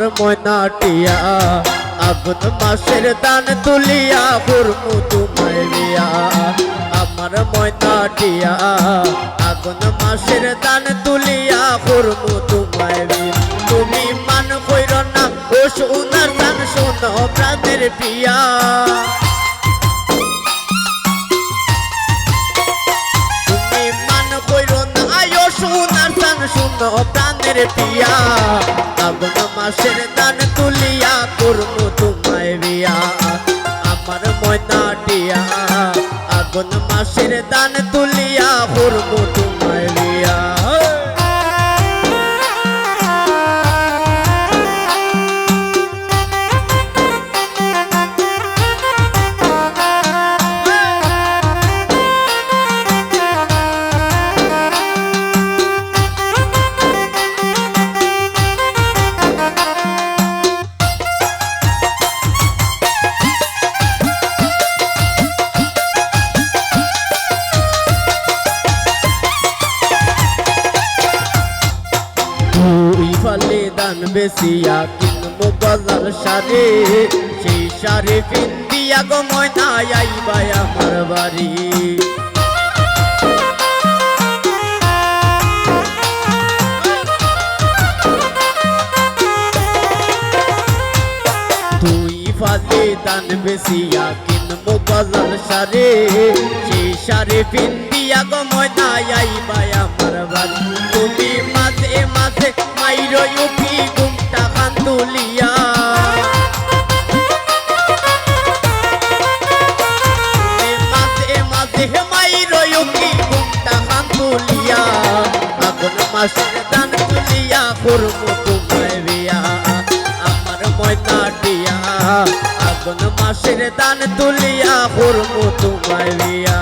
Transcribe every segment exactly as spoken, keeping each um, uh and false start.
ময়না টিয়া, আগুন মাসের ধান তুলিয়া করমু তোমায় বিয়া। আমার ময়না টিয়া, আগুন মাসের ধান তুলিয়া করমু তোমায় বিয়া। তুমি মান কইরো না, ও সোনার চান, শোনো প্রাণের পিয়া। তুমি মান কইরো না, আয়ো সোনার চান, শোনো প্রাণের পিয়া। আগুন মাসের ধান তুলিয়া করমু তোমায় বিয়া। আমার ময়না টিয়া, আগুন মাসের ধান তুলিয়া করমু তোমায় বিয়া। দুই ফালি ধান বেচিয়া কিনমু গজাল শাড়ি, সেই শাড়ি পিন্দিয়া গো ময়না আইবায় আমার বাড়ি। দুই ফালি ধান বেচিয়া কিনমু গজাল শাড়ি, সেই শাড়ি পিন্দিয়া গো ময়না আইবায় আমার বাড়ি। তুমি মাঝে মাঝে মাইরো উকি ঘুমটা খান তুলিয়া। তুমি মাঝে মাঝে মাইরো উকি ঘুমটা খান তুলিয়া। আগুন মাসের ধান তুলিয়া করমু তোমায় বিয়া। আমার ময়না টিয়া, আগুন মাসের ধান তুলিয়া করমু তোমায় বিয়া।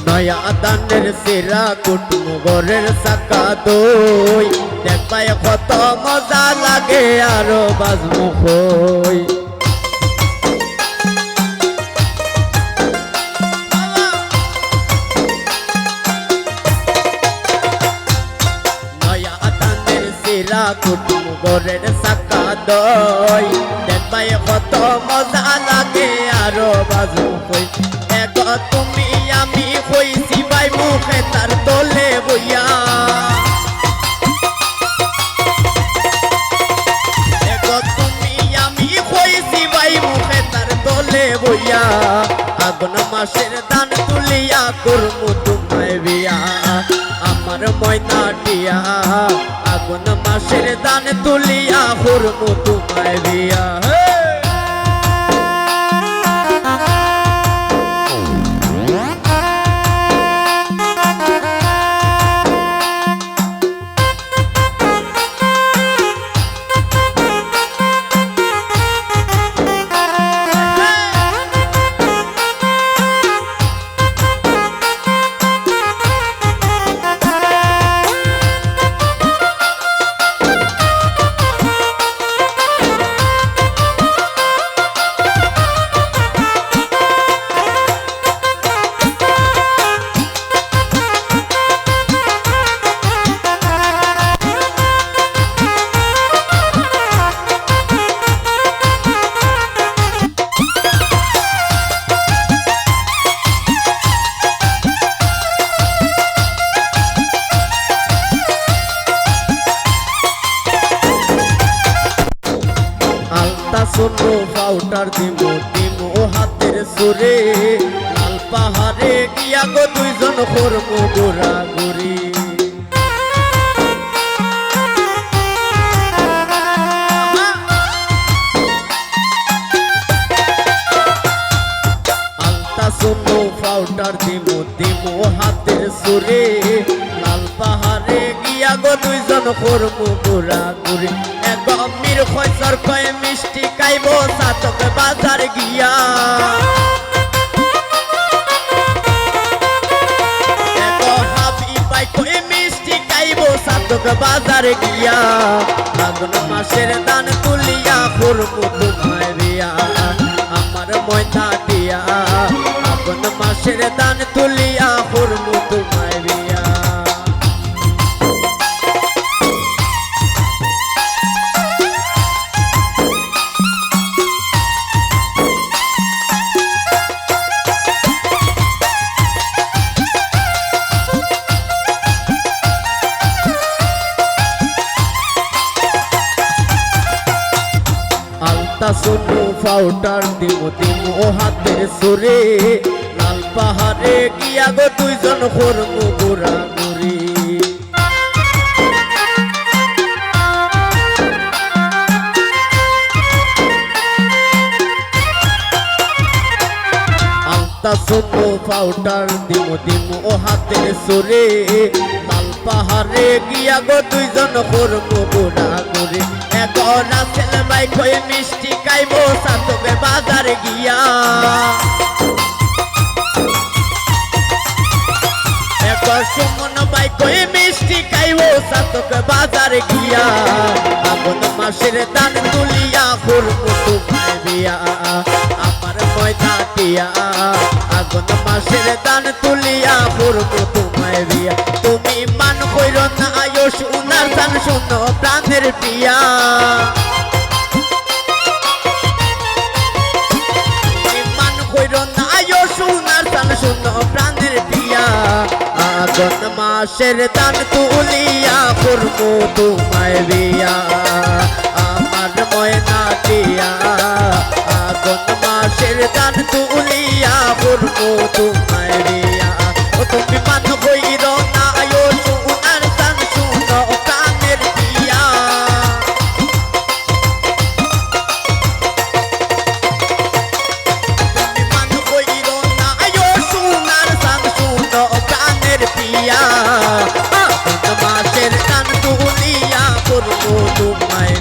নয়া ধানের সিরা কুটমু ঘরের চাকা দই, দেখবায় কত মজা লাগে আরো বাজমু কই। নয়া ধানের সিরা কুটমু ঘরের চাকা দই, দেখবায় কত মজা লাগে আরো বাজমু কই। এগো তুমি আমি কইছি ভাই মুখে তার তলে বইয়া। এগো তুমি আমি কইছি ভাই মুখে তার তলে বইয়া। আগুন মাসের ধান তুলিয়া করমু তোমায় বিয়া। আমার ময়না টিয়া, আগুন মাসের ধান তুলিয়া করমু তোমায় বিয়া। হে! আলতা সোনো পাউডার দিমু, দিমু হাতের সুরে, লাল পাহাড়ে গিয়া গো দুইজন করমু ঘুরাঘুরি। আলতা সোনো পাউডার দিমু, দিমু হাতের সুরে, লাল পাহাড়ে গিয়া গো দুইজন করমু ঘুরাঘুরি। এগো মীর খৈসর কয় মিষ্টি খাইবো চাতক বাজার গিয়া। এগো হাবিব ভাই কয় মিষ্টি খাইবো চাতক বাজার গিয়া। আগুন মাসের ধান তুলিয়া করমু তোমায় বিয়া, আমার ময়না দিয়া। আগুন মাসের ধান তুলিয়া করমু তোমায় বিয়া। আলতা চুমু পাউডার দিমু দিমু ও হাতের সুরে। লাল পাহাড়ে গিয়া গো দুইজন করমু ঘুরাঘুরি। আলতা চুমু পাউডার দিমু দিমু ও হাতের সুরে। লাল পাহাড়ে গিয়া গো দুইজন করমু ঘুরাঘুরি। এগো রাসেল ভাই কয় মিষ্টি খাইবো চাতক বাজার গিয়া। এগো সুমন ভাই কয় মিষ্টি খাইবো চাতক বাজার গিয়া। আগুন মাসের ধান তুলিয়া করমু তোমায় বিয়া, আমার ময়না দিয়া। আগুন মাসের ধান তুলিয়া করমু তোমায় বিয়া। তুমি মান কইরো না আয়ো সোনার চান, শুনো প্রাণের পিয়া। তুমি মান কইরো না আয়ো সোনার চান, শুনো প্রাণের পিয়া। আগুন মাসের ধান তুলিয়া করমু তোমায় বিয়া, আমার ময়না দিয়া। আগুন মাসের ধান তুলিয়া করমু তোমায় বিয়া। ও তুমি মান কইরো না আয়ো সোনার চান, শুনো প্রাণের পিয়া। তুমি মান কইরো না আয়ো সোনার চান, শুনো প্রাণের পিয়া। আগুন মাসের ধান তুলিয়া করমু তোমায়